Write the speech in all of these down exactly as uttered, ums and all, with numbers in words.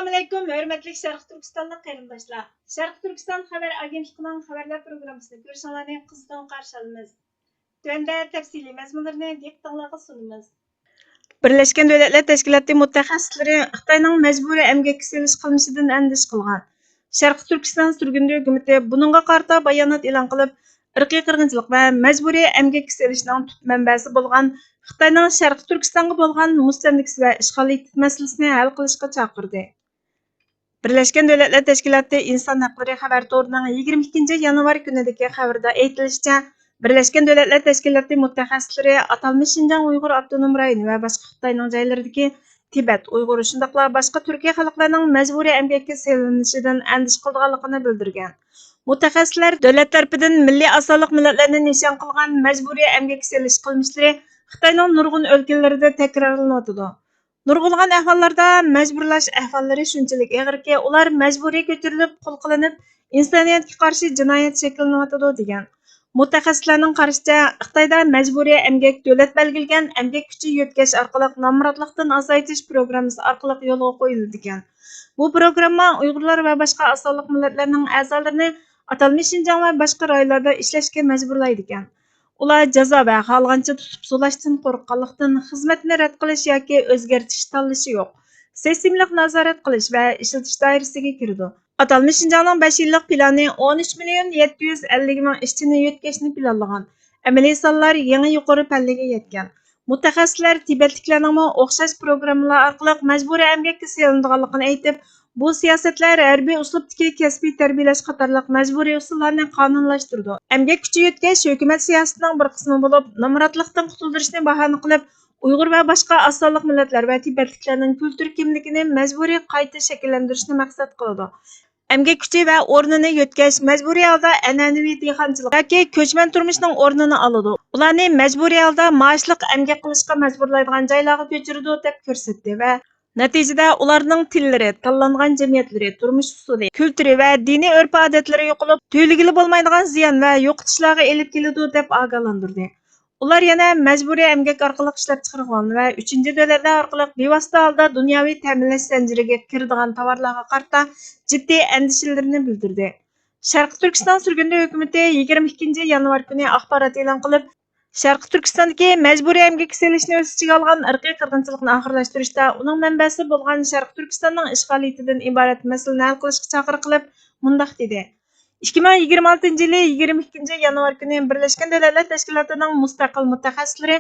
ئەسسالامۇئەلەيكۇم، ھۆرمەتلىك شەرقىي تۈركىستانلىق قېرىنداشلار! شەرقىي تۈركىستان خەۋەر ئاگېنتلىقىنىڭ خەۋەرلەر پروگراممىسىنى كۆرۈشۈڭلارنى قىزغىن قارشى ئالىمىز. تۆۋەندە تەپسىلىي مەزمۇنلىرىنى دىققىتىڭلارغا سۇنىمىز. بىرلەشكەن دۆلەتلەر تەشكىلاتى مۇتەخەسسىسلىرى خىتاينىڭ مەجبۇرىي ئەمگەككە سېلىش قىلمىشىدىن ئەندىشە قىلغان. شەرقىي تۈركىستان سۈرگۈندە ھۆكۈمىتى بۇنىڭغا قارىتا بايانات ئېلان قىلىپ، ئىرقىي قىرغىنچىلىق ۋە مەجبۇرىي ئەمگەككە سېلىشنىڭ تۈپ مەنبەسى بولغان خىتاينىڭ شەرقىي تۈركىستانغا بولغان مۇستەملىكىسى ۋە ئىشغالىيىتى مەسىلىسىنى ھەل قىلىشقا چاقىردى. بىرلەشكەن دۆلەتلەر تەشكىلاتى ئىنسان ھەقلىرى خەۋەر تورىنىڭ يىگىرمە ئىككىنچى يانۋار كۈنىدىكى خەۋىرىدە ئېيتىلىشىچە، بىرلەشكەن دۆلەتلەر تەشكىلاتى مۇتەخەسسىسلىرى ئاتالمىش شىنجاڭ ئۇيغۇر ئاپتونوم رايونى ۋە باشقا خىتاينىڭ جايلىرىدىكى تىبەت، ئۇيغۇر، شۇنداقلا باشقا تۈركىي خەلقلەرنىڭ مەجبۇرىي ئەمگەككە سېلىنىشىدىن ئەندىشە قىلىدىغانلىقىنى بىلدۈرگەن. مۇتەخەسسىسلەر دۆلەت تەرىپىدىن مىللىي ئاز سانلىق مىللەتلەرنى نىشان قىلغان مەجبۇرىي ئەمگەككە سېلىش قىلمىشلىرى خىتاينىڭ نۇرغۇن ئۆلكىلىرىدە تەكرارلىنىۋاتىدۇ. نۇرغۇنلىغان ئەھۋاللاردا مەجبۇرلاش ئەھۋاللىرى شۇنچىلىك ئېغىركى، ئۇلار مەجبۇرىي كۆچۈرۈلۈپ، قول قىلىنىپ، ئىنسانىيەتكە قارشى جىنايەت شەكىللىنىۋاتىدۇ، دېگەن. مۇتەخەسسىسلەرنىڭ قارىشىچە، خىتايدا مەجبۇرىي ئەمگەك دۆلەت بەلگىلىگەن ئەمگەك كۈچى يۆتكەش ئارقىلىق نامراتلىقتىن ئازايتىش پروگراممىسى ئارقىلىق يولغا قويۇلىدىكەن. بۇ پروگرامما ئۇيغۇرلار ۋە باشقا ئاز سانلىق مىللەتلەرنىڭ ئەزالىرىنى ئاتالمىش شىنجاڭ ۋە باشقا رايونلاردا ئىشلەشكە مەجبۇرلايدىكەن. ئۇلار جازا ۋە خالىغانچە تۇتۇپ سولاشتىن قورققانلىقتىن، خىزمەتنى رەت قىلىش ياكى ئۆزگەرتىش تاللىشى يوق. سىستېمىلىق نازارەت قىلىش ۋە ئىشلىتىش دائىرىسىگە كىرىدۇ. ئاتالمىش شىنجاڭنىڭ بەش يىللىق پىلانى ئون ئۈچ مىليون يەتتە يۈز ئەللىك مىڭ ئىشچىنى يۆتكەشنى پىلانلىغان. ئەمەلىي سانلار يېڭى يۇقىرى پەللىگە يەتكەن. مۇتەخەسسىسلەر تىبەتلىكلەرنىڭمۇ ئوخشاش پروگراممىلار ئارقىلىق مەجبۇرىي ئەمگەككە سېلىنىدىغانلىقىنى ئېيتىپ، بۇ سىياسەتلەر ھەربىي ئۇسلۇبتىكى كەسپىي تەربىيەلەش قاتارلىق مەجبۇرىي ئۇسۇللارنى قانۇنلاشتۇرىدۇ. ئەمگەك كۈچى يۆتكەش ھۆكۈمەت سىياسىتىنىڭ بىر قىسمى بولۇپ، نامراتلىقتىن قۇتۇلدۇرۇشنى باھانە قىلىپ، ئۇيغۇر ۋە باشقا ئاز سانلىق مىللەتلەر ۋە تىبەتلىكلەرنىڭ كۈلتۈر كىملىكىنى مەجبۇرىي قايتا شەكىللەندۈرۈشنى مەقسەت قىلىدۇ. ئەمگەك كۈچى ۋە ئورنىنى يۆتكەش مەجبۇرىي ھالدا ئەنئەنىۋى دېھقانچىلىق ياكى كۆچمەن تۇرمۇشنىڭ ئورنىنى ئالىدۇ. ئۇلارنى مەجبۇرىي ھالدا مائاشلىق ئەمگەك قىلىشقا مەجبۇرلايدىغان جايلارغا كۆچۈرىدۇ، دەپ كۆرسەتتى ۋە نەتىجىدە ئۇلارنىڭ تىللىرى، تاللانغان جەمئىيەتلىرى، تۇرمۇش ئۇسۇلى، كۈلتۈرى ۋە دىنىي ئۆرپ-ئادەتلىرى يوقىلىپ، تۆلىگىلى بولمايدىغان زىيان ۋە يوقىتىشلارغا ئېلىپ كېلىدۇ، دەپ ئاگاھلاندۇردى. ئۇلار يەنە مەجبۇرىي ئەمگەك ئارقىلىق ئىشلەپچىقىرىلغان ۋە ئۈچىنچى دۆلەتلەر ئارقىلىق بىۋاسىتە ھالدا دۇنياۋى تەمىنلەش زەنجىرىگە كىرىدىغان تاۋارلارغا قارىتا جىددىي ئەندىشىلىرىنى بىلدۈردى. شەرقىي تۈركىستان سۈرگۈندە ھۆكۈمىتى يىگىرمە ئىككىنچى يانۋار كۈنى ئاخبارات ئېلان قىلىپ، شەرقىي تۈركىستاندىكى مەجبۇرىي ئەمگەككە سېلىشنى ئۆز ئىچىگە ئالغان ئىرقىي قىرغىنچىلىقنى ئاخىرلاشتۇرۇشتا ئۇنىڭ مەنبەسى بولغان شەرقىي تۈركىستاننىڭ ئىشغالىيىتىدىن ئىبارەت مەسىلىنى ھەل قىلىشقا چاقىرىق قىلىپ، مۇنداق دېدى: ئىككى مىڭ يىگىرمە ئالتىنچى يىلى يىگىرمە ئىككىنچى يانۋار كۈنى بىرلەشكەن دۆلەتلەر تەشكىلاتىنىڭ مۇستەقىل مۇتەخەسسىسلىرى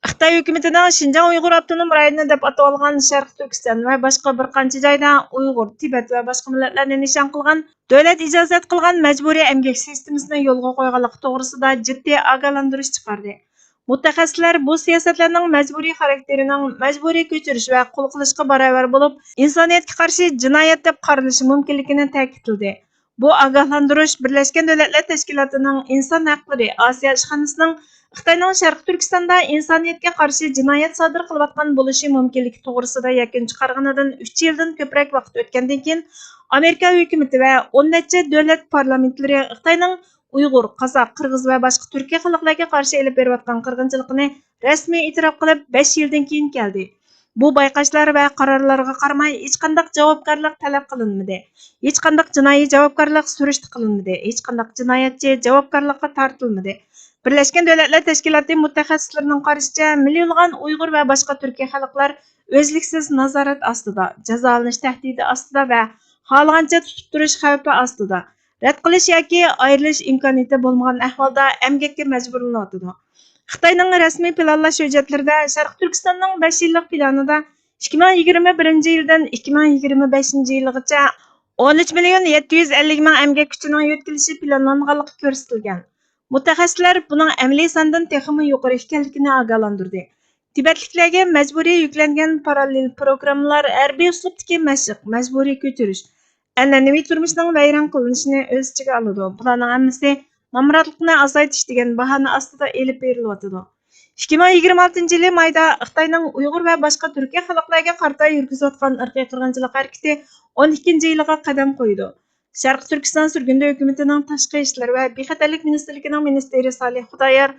خىتاي ھۆكۈمىتىنىڭ شىنجاڭ ئۇيغۇر ئاپتونوم رايونى دەپ ئاتىۋالغان شەرقىي تۈركىستان ۋە باشقا بىر قانچە جايدا ئۇيغۇر، تىبەت ۋە باشقا مىللەتلەرنى نىشان قىلغان، دۆلەت ئىجازەت قىلغان مەجبۇرىي ئەمگەك سىستېمىسىنى يولغا قويغانلىقى توغرىسىدا جىددىي ئاگاھلاندۇرۇش چىقاردى. مۇتەخەسسىسلەر بۇ سىياسەتلەرنىڭ مەجبۇرىي خاراكتېرىنىڭ مەجبۇرىي كۆچۈرۈش ۋە قۇل قىلىشقا باراۋەر بولۇپ، ئىنسانىيەتكە قارشى جىنايەت دەپ قارىلىشى مۇمكىنلىكىنى تەكىتلىدى. بۇ ئاگاھلاندۇرۇش بىرلەشكەن دۆلەتلەر تەشكىلاتىنىڭ ئىنسان ھەقلىرى ئاسىيا ئىشخانىسىنىڭ خىتاينىڭ شەرقىي تۈركىستاندا ئىنسانىيەتكە قارشى جىنايەت سادىر قىلىۋاتقان بولۇشى مۇمكىنلىكى توغرىسىدا يەكۈن چىقارغىنىدىن ئۈچ يىلدىن كۆپرەك ۋاقىت ئۆتكەندىن كېيىن، ئامېرىكا ھۆكۈمىتى ۋە ئون نەچچە دۆلەت پارلامېنتلىرى خىتاينىڭ ئۇيغۇر، قازاق، قىرغىز ۋە باشقا تۈركىي خەلقلەرگە قارشى ئېلىپ بېرىۋاتقان قىرغىنچىلىقىنى رەسمىي ئېتىراپ قىلىپ، بەش يىلدىن كېيىن كەلدى. بۇ بايقاشلار ۋە قارارلارغا قارىماي، ھېچقانداق جاۋابكارلىق تەلەپ قىلىنمىدى. ھېچقانداق جىنايى جاۋابكارلىق سۈرۈشتە قىلىنمىدى. ھېچقانداق جىنايەتچى جاۋابكارلىققا تارتىلمىدى. بىرلەشكەن دۆلەتلەر تەشكىلاتى مۇتەخەسسىسلىرىنىڭ قارىشىچە، مىليونلىغان ئۇيغۇر ۋە باشقا تۈركىي خەلقلەر ئۈزلۈكسىز نازارەت ئاستىدا، جازالىنىش تەھدىتى ئاستىدا ۋە خالىغانچە تۇتۇپ تۇرۇش خەۋپى ئاستىدا، رەت قىلىش ياكى ئايرىلىش ئىمكانىيىتى بولمىغان ئەھۋالدا ئەمگەككە مەجبۇرلىنىۋاتىدۇ. خىتاينىڭ رەسمىي پىلانلاش ھۆججەتلىرىدە شەرقىي تۈركىستاننىڭ بەش يىللىق پىلانىدا ئىككى مىڭ يىگىرمە بىرىنچى يىلدىن ئىككى مىڭ يىگىرمە بەشىنچى يىلغىچە ئون ئۈچ مىليون يەتتە يۈز ئەللىك مىڭ ئەمگەك كۈچىنىڭ يۆتكىلىشى پىلانلانغانلىقى كۆرسىتىلگەن. مۇتەخەسسىسلەر بۇنىڭ ئەمەلىي ساندىن تېخىمۇ يۇقىرى ئىكەنلىكىنى ئاگاھلاندۇردى. تىبەتلىكلەرگە مەجبۇرىي يۈكلەنگەن پاراللېل پروگراممىلار ھەربىي ئۇسلۇبتىكى مەشىق، مەجبۇرىي كۆچۈرۈش، ئەنئەنىۋى تۇرمۇشنىڭ ۋەيران قىلىنىشىنى ئۆز ئىچىگە ئالىدۇ. بۇلارنىڭ ھەممىسى نامراتلىقنى ئازايتىش دېگەن باھانە ئاستىدا ئېلىپ بېرىلىۋاتىدۇ. ئىككى مىڭ يىگىرمە ئالتىنچى يىلى مايدا خىتاينىڭ ئۇيغۇر ۋە باشقا تۈركىي خەلقلەرگە قارىتا يۈرگۈزۈۋاتقان ئىرقىي قىرغىنچىلىق ھەرىكىتى ئون ئىككىنچى يىلىغا قەدەم قويىدۇ. شەرقىي تۈركىستان سۈرگۈندە ھۆكۈمىتىنىڭ تاشقى ئىشلار ۋە بىخەتەرلىك مىنىستىرلىكىنىڭ مىنىستىرى سالىھ خۇدايار،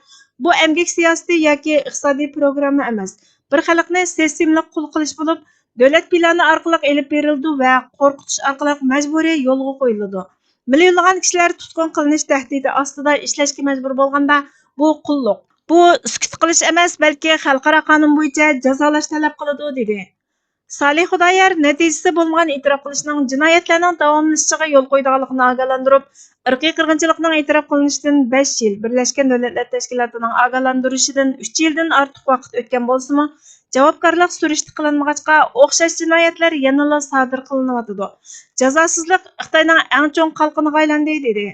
بۇ ئەمگەك سىياسىتى ياكى ئىقتىسادىي پروگرامما ئەمەس، بىر خەلقنى سىستېمىلىق قۇل قىلىش بولۇپ، دۆلەت پىلانى ئارقىلىق ئېلىپ بېرىلىدۇ ۋە قورقۇتۇش ئارقىلىق مەجبۇرىي يولغا قويۇلىدۇ. مىليونلىغان كىشىلەر تۇتقۇن قىلىنىش تەھدىتى ئاستىدا ئىشلەشكە مەجبۇر بولغاندا، بۇ قۇللۇق. بۇ سۈكۈت قىلىش ئەمەس، بەلكى خەلقئارا قانۇن بويىچە جازالاش تەلەپ قىلىدۇ، دېدى. سالىھ خۇدايار نەتىجىسى بولمىغان ئېتىراپ قىلىشنىڭ جىنايەتلەرنىڭ داۋاملىشىشىغا يول قويىدىغانلىقىنى ئاگاھلاندۇرۇپ، ئىرقىي قىرغىنچىلىقنىڭ ئېتىراپ قىلىنىشىدىن بەش يىل، بىرلەشكەن دۆلەتلەر تەشكىلاتىنىڭ ئاگاھلاندۇرۇشىدىن ئۈچ يىلدىن ئارتۇق ۋاقىت ئۆتكەن بولسىمۇ، جاۋابكارلىق سۈرۈشتە قىلىنمىغاچقا، ئوخشاش جىنايەتلەر يەنىلا سادىر قىلىنىۋاتىدۇ. جازاسىزلىق خىتاينىڭ ئەڭ چوڭ قالقىنىغا ئايلاندى، دېدى.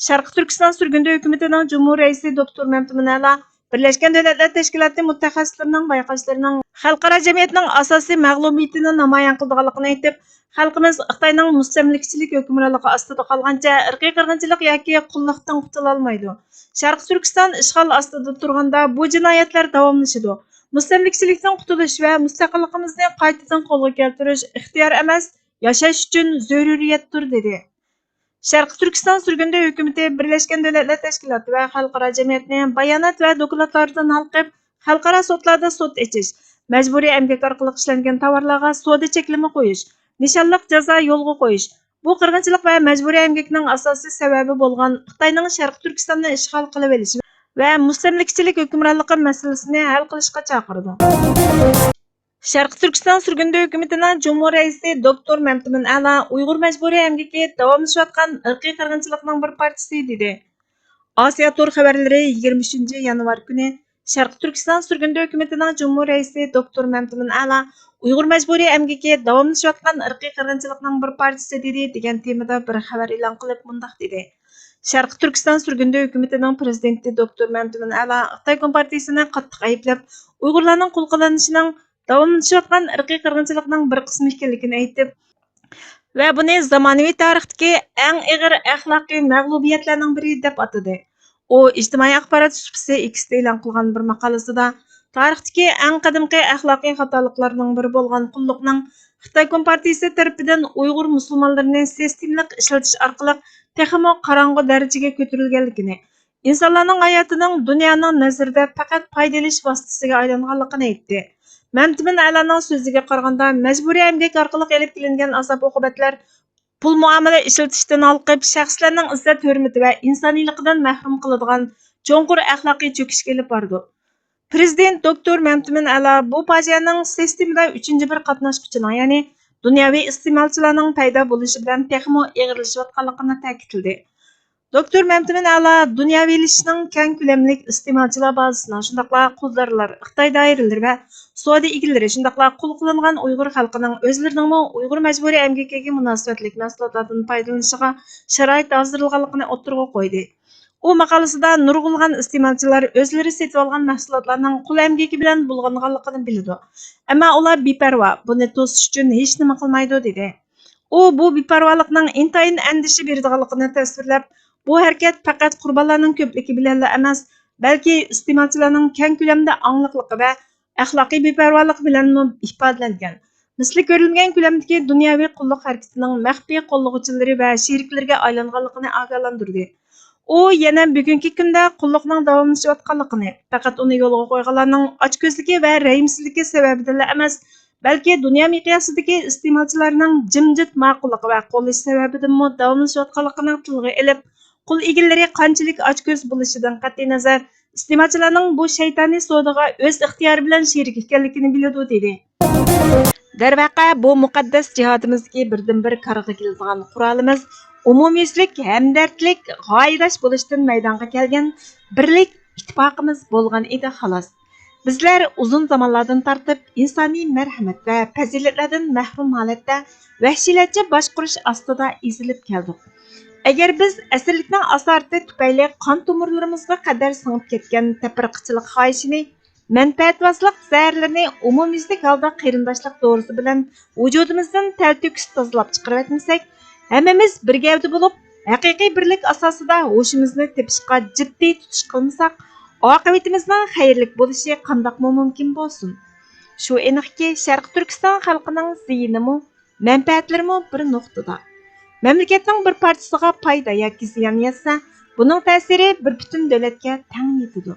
شەرقىي تۈركىستان سۈرگۈندە ھۆكۈمىتىنىڭ جۇمھۇر رەئىسى دوكتور مەمتىمىن ئەلا بىرلەشكەن دۆلەتلەر تەشكىلاتى مۇتەخەسسىسلىرىنىڭ بايقاشلىرىنىڭ خەلقئارا جەمئىيەتنىڭ ئاساسىي مەغلۇبىيىتىنى نامايان قىلىدىغانلىقىنى ئېيتىپ، خەلقىمىز خىتاينىڭ مۇستەملىكىچىلىك ھۆكۈمرانلىقى ئاستىدا قالغانچە ئىرقىي قىرغىنچىلىق ياكى قۇللۇقتىن قۇتۇلالمايدۇ. شەرقىي تۈركىستان ئىشغال ئاستىدا تۇرغاندا بۇ جىنايەتلەر داۋاملىشىدۇ. مۇستەملىكىچىلىكتىن قۇتۇلۇش ۋە مۇستەقىللىقىمىزنى قايتىدىن قولغا كەلتۈرۈش ئىختىيار ئەمەس، ياشاش ئۈچۈن زۆرۈرىيەتتۇر، دېدى. شەرقىي تۈركىستان سۈرگۈندە ھۆكۈمىتى بىرلەشكەن دۆلەتلەر تەشكىلاتى ۋە خەلقئارا جەمئىيەتنى بايانات ۋە دوكلاتلاردىن ھالقىپ، خەلقئارا سوتلاردا سوت ئېچىش، مەجبۇرىي ئەمگەك ئارقىلىق ئىشلەنگەن تاۋارلارغا سودا چەكلىمە قويۇش، نىشانلىق جازا يولغا قويۇش، بۇ قىرغىنچىلىق ۋە مەجبۇرىي ئەمگەكنىڭ ئاساسىي سەۋەبى بولغان خىتاينىڭ شەرقىي تۈركىستاننى ئىشغال قىلىۋېلىشى ۋە مۇستەملىكىچىلىك ھۆكۈمرانلىقى مەسىلىسىنى ھەل قىلىشقا چاقىرىدۇ. شەرقىي تۈركىستان سۈرگۈندە ھۆكۈمىتىنىڭ جۇمھۇر رەئىسى دوكتور مەمتىمىن ئەلا ئۇيغۇر مەجبۇرىي ئەمگىكى داۋاملىشىۋاتقان ئىرقىي قىرغىنچىلىقنىڭ بىر پارچىسى، دېدى. ئاسىيا تور خەۋەرلىرى يىگىرمە ئۈچىنچى يانۋار كۈنى شەرقىي تۈركىستان سۈرگۈندە ھۆكۈمىتىنىڭ جۇمھۇر رەئىسى دوكتور مەمتىمىن ئەلا ئۇيغۇر مەجبۇرىي ئەمگىكى داۋاملىشىۋاتقان ئىرقىي قىرغىنچىلىقنىڭ بىر پارچىسى، دېدى، دېگەن تېمىدا بىر خەۋەر ئېلان قىلىپ مۇنداق دېدى: شەرقىي تۈركىستان سۈرگۈندە ھۆكۈمىتىنىڭ پرېزىدېنتى دوكتور مەمتىمىن ئەلا خىتاي كومپارتىيىسىنى قاتتىق ئەيىبلەپ، ئۇيغۇرلارنىڭ قۇل قىلىنىشىنىڭ داۋاملىشىۋاتقان ئىرقىي قىرغىنچىلىقنىڭ بىر قىسمى ئىكەنلىكىنى ئېيتىپ، ۋە بۇنى زامانىۋى تارىختىكى ئەڭ ئېغىر ئەخلاقىي مەغلۇبىيەتلەرنىڭ بىرى دەپ ئاتىدى. ئۇ ئىجتىمائىي ئاخبارات سۇپىسى ئېكستا ئېلان قىلغان بىر ماقالىسىدا، تارىختىكى ئەڭ قەدىمكى ئەخلاقىي خاتالىقلارنىڭ بىرى بولغان قۇللۇقنىڭ خىتاي كومپارتىيىسى تەرىپىدىن ئۇيغۇر مۇسۇلمانلىرىنى سىستېمىلىق ئىشلىتىش ئارقىلىق تېخىمۇ قاراڭغۇ دەرىجىگە كۆتۈرۈلگەنلىكىنى، ئىنسانلارنىڭ ھاياتىنىڭ دۇنيانىڭ نەزىرىدە پەقەت پايدا ئېلىش ۋاسىتىسىگە ئايلانغانلىقىنى ئېيتتى. مەمتىمىن ئەلانىڭ سۆزىگە قارىغاندا، مەجبۇرىي ئەمگەك ئارقىلىق ئېلىپ كېلىنگەن ئازاب-ئوقۇبەتلەر پۇل مۇئامىلە ئىشلىتىشتىن ھالقىپ، شەخسلەرنىڭ ئىززەت-ھۆرمىتى ۋە ئىنسانىيلىقىدىن مەھرۇم قىلىدىغان چوڭقۇر ئەخلاقىي چۆكۈشكە ئېلىپ بارىدۇ. پرېزىدېنت دوكتور مەمتىمىن ئەلا بۇ پاجىئەنىڭ سىستېمىدا ئۈچىنچى بىر قاتناشقۇچىنىڭ، يەنى دۇنياۋى ئىستېمالچىلارنىڭ پەيدا بولۇشى بىلەن تېخىمۇ ئېغىرلىشىۋاتقانلىقىنى تەكىتلىدى. دوكتور مەمتىمىن ئەلا دۇنياۋىلىشىشنىڭ كەڭ كۆلەملىك ئىستېمالچىلار بازىسىنىڭ، شۇنداقلا قۇلدارلار، خىتاي دائىرىلىرى ۋە سودا ئىگىلىرى، شۇنداقلا قۇل قىلىنغان ئۇيغۇر خەلقىنىڭ ئۆزلىرىنىڭمۇ ئۇيغۇر مەجبۇرىي ئەمگىكىگە مۇناسىۋەتلىك مەھسۇلاتلاردىن پايدىلىنىشىغا شارائىت ھازىرلىغانلىقىنى ئوتتۇرىغا قويدى. ئۇ ماقالىسىدا نۇرغۇنلىغان ئىستېمالچىلار ئۆزلىرى سېتىۋالغان مەھسۇلاتلارنىڭ قۇل ئەمگىكى بىلەن بۇلغانغانلىقىنى بىلىدۇ، ئەمما ئۇلار بىپەرۋا، بۇنى توسۇش ئۈچۈن ھېچنېمە قىلمايدۇ، دېدى. ئۇ بۇ بىپەرۋالىقنىڭ ئىنتايىن ئەندىشە بېرىدىغانلىقىنى تەسۋىرلەپ، بۇ ھەرىكەت پەقەت قۇربانلارنىڭ كۆپلۈكى بىلەنلا ئەمەس، بەلكى ئىستېمالچىلارنىڭ كەڭ كۆلەمدە ئاڭلىقلىقى ۋە ئەخلاقىي بىپەرۋالىقى بىلەنمۇ ئىپادىلەنگەن، مىسلى كۆرۈلمىگەن كۆلەمدىكى دۇنياۋى قۇللۇق ھەرىكىتىنىڭ مەخپىي قوللىغۇچىلىرى ۋە شېرىكلىرىگە ئايلانغانلىقىنى ئاگاھلاندۇردى. ئۇ يەنە بۈگۈنكى كۈندە قۇللۇقنىڭ داۋاملىشىۋاتقانلىقىنى، پەقەت ئۇنى يولغا قويغانلارنىڭ ئاچكۆزلۈكى ۋە رەھىمسىزلىكى سەۋەبىدىنلا ئەمەس، بەلكى دۇنيا مىقياسىدىكى ئىستېمالچىلارنىڭ جىمجىت ماقۇللۇقى ۋە قوللىشى سەۋەبىدىنمۇ داۋاملىشىۋاتقانلىقىنى تىلغا ئېلىپ، قۇل ئىگىلىرى قانچىلىك ئاچكۆز بولۇشىدىن قەتئىينەزەر، ئىستېمالچىلارنىڭ بۇ شەيتانىي سودىغا ئۆز ئىختىيارى بىلەن شېرىك ئىكەنلىكىنى بىلىدۇ، دېدى. دەرۋەقە، بۇ مۇقەددەس جىھادىمىزدىكى بىردىنبىر كارغا كېلىدىغان قورالىمىز ئومۇميۈزلۈك ھەمدەردلىك، غايىداش بولۇشتىن مەيدانغا كەلگەن بىرلىك، ئىتتىپاقىمىز بولغان ئىدى، خالاس. بىزلەر ئۇزۇن زامانلاردىن تارتىپ ئىنسانىي مەرھەمەت ۋە پەزىلەتلەردىن مەھرۇم ھالەتتە ۋەھشىيلەرچە باشقۇرۇش ئاستىدا ئېزىلىپ كەلدۇق. ئەگەر بىز ئەسىرلىكنىڭ ئاسارىتى تۈپەيلى قان تومۇرلىرىمىزغا قەدەر سىڭىپ كەتكەن تەپرىقىچىلىك خاھىشىنى، مەنپەئەتۋازلىق زەھەرلىرىنى ئومۇميۈزلۈك ھالدا قېرىنداشلىق دورىسى بىلەن ۋۇجۇدىمىزدىن تەلتۆكۈس تازىلاپ چىقىرىۋەتمىسەك، ھەممىمىز بىر گەۋدە بولۇپ، ھەقىقىي بىرلىك ئاساسىدا ھوشىمىزنى تېپىشقا جىددىي تۇتۇش قىلمىساق، ئاقىۋىتىمىزنىڭ خەيرلىك بولۇشى قانداقمۇ مۇمكىن بولسۇن؟ شۇ ئېنىقكى، شەرقىي تۈركىستان خەلقىنىڭ زىيىنىمۇ، مەنپەئەتلىرىمۇ بىر نۇقتىدا. مەملىكەتنىڭ بىر پارچىسىغا پايدا ياكى زىيان يەتسە، بۇنىڭ تەسىرى بىر پۈتۈن دۆلەتكە تەڭ يېتىدۇ.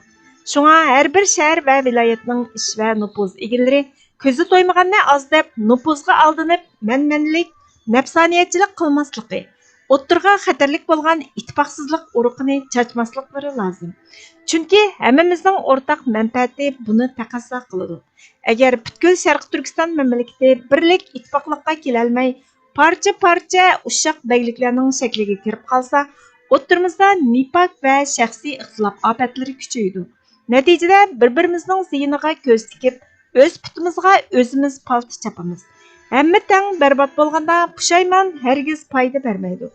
شۇڭا ھەر بىر شەھەر ۋە ۋىلايەتنىڭ ئىش ۋە نوپۇز ئىگىلىرى كۆزى تويمىغاننى ئاز دەپ، نوپۇزغا ئالدىنىپ، مەنمەنلىك، نەپسانىيەتچىلىك قىلماسلىقى، ئوتتۇرىغا خەتەرلىك بولغان ئىتتىپاقسىزلىق ئۇرۇقىنى چاچماسلىقلىرى لازىم. چۈنكى ھەممىمىزنىڭ ئورتاق مەنپەئەتى بۇنى تەقەززا قىلىدۇ. ئەگەر پۈتكۈل شەرقىي تۈركىستان مەملىكىتى بىرلىك، ئىتتىپاقلىققا كېلەلمەي، پارچە-پارچە، ئۇششاق بەگلىكلەرنىڭ شەكلىگە كىرىپ قالسا، ئوتتۇرىمىزدا نىپاق ۋە شەخسىي ئىختىلاپ ئاپەتلىرى كۈچىيىدۇ. نەتىجىدە بىر-بىرىمىزنىڭ زىيىنىغا كۆز تىكىپ، ئۆز پۇتىمىزغا ئۆزىمىز پالتا چاپىمىز. ھەممە تەڭ بەربات بولغاندا، پۇشايمان ھەرگىز پايدا بەرمەيدۇ.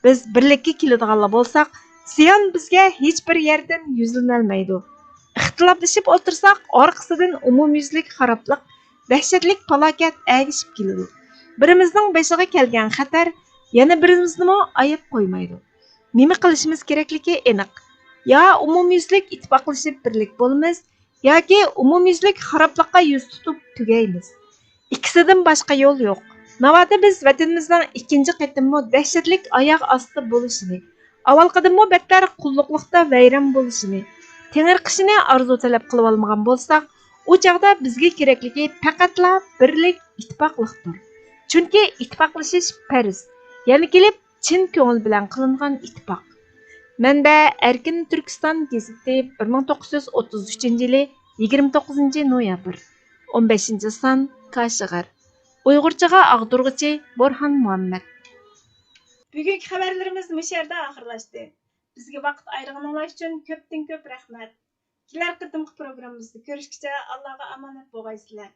بىز بىرلىككە كېلىدىغانلا بولساق، زىيان بىزگە ھېچبىر يەردىن يۈزلىنەلمەيدۇ. ئىختىلاپلىشىپ ئولتۇرساق، ئارقىسىدىن ئومۇميۈزلۈك خارابلىق، دەھشەتلىك پالاكەت ئەگىشىپ كېلىدۇ. بىرىمىزنىڭ بېشىغا كەلگەن خەتەر يەنە بىرىمىزنىمۇ ئاياپ قويمايدۇ. نېمە قىلىشىمىز كېرەكلىكى ئېنىق. يا ئومۇميۈزلۈك ئىتتىپاقلىشىپ بىرلىك بولىمىز، ياكى ئومۇميۈزلۈك خارابلىققا يۈز تۇتۇپ تۈگەيمىز. ئىككىسىدىن باشقا يول يوق. ناۋادا بىز ۋەتىنىمىزنىڭ ئىككىنچى قېتىممۇ دەھشەتلىك ئاياغ ئاستى بولۇشىنى، ئاۋۋالقىدىنمۇ بەتتەر قۇللۇقلۇقتا ۋەيران بولۇشىنى، تېڭىرقىشىنى ئارزۇ تەلەپ قىلىۋالمىغان بولساق، ئۇ چاغدا بىزگە كېرەكلىكى پەقەتلا بىرلىك، ئىتتىپاقلىقتۇر. چۈنكى ئىتتىپاقلىشىش پەرز. يەنە كېلىپ، چىن كۆڭۈل بىلەن قىلىنغان ئىتتىپاق. مەنبە: ئەركىن تۈركىستان گېزىتى، بىر مىڭ توققۇز يۈز ئوتتۇز ئۈچىنچى يىلى، يىگىرمە توققۇزىنچى نويابىر، ئون بەشىنچى سان، كاشغەر. ئۇيغۇرچىغا ئاغدۇرغۇچى بورھان مۇھەممەد. بۈگۈنكى خەۋەرلىرىمىز مۇشۇ يەردە ئاخىرلاشتى. بىزگە ۋاقىت ئايرىغىنىڭلار ئۈچۈن كۆپتىن كۆپ رەھمەت. كېلەر قېتىمقى پروگراممىمىزدا كۆرۈشكىچە ئاللاغا ئامانەت بولغايسىلەر.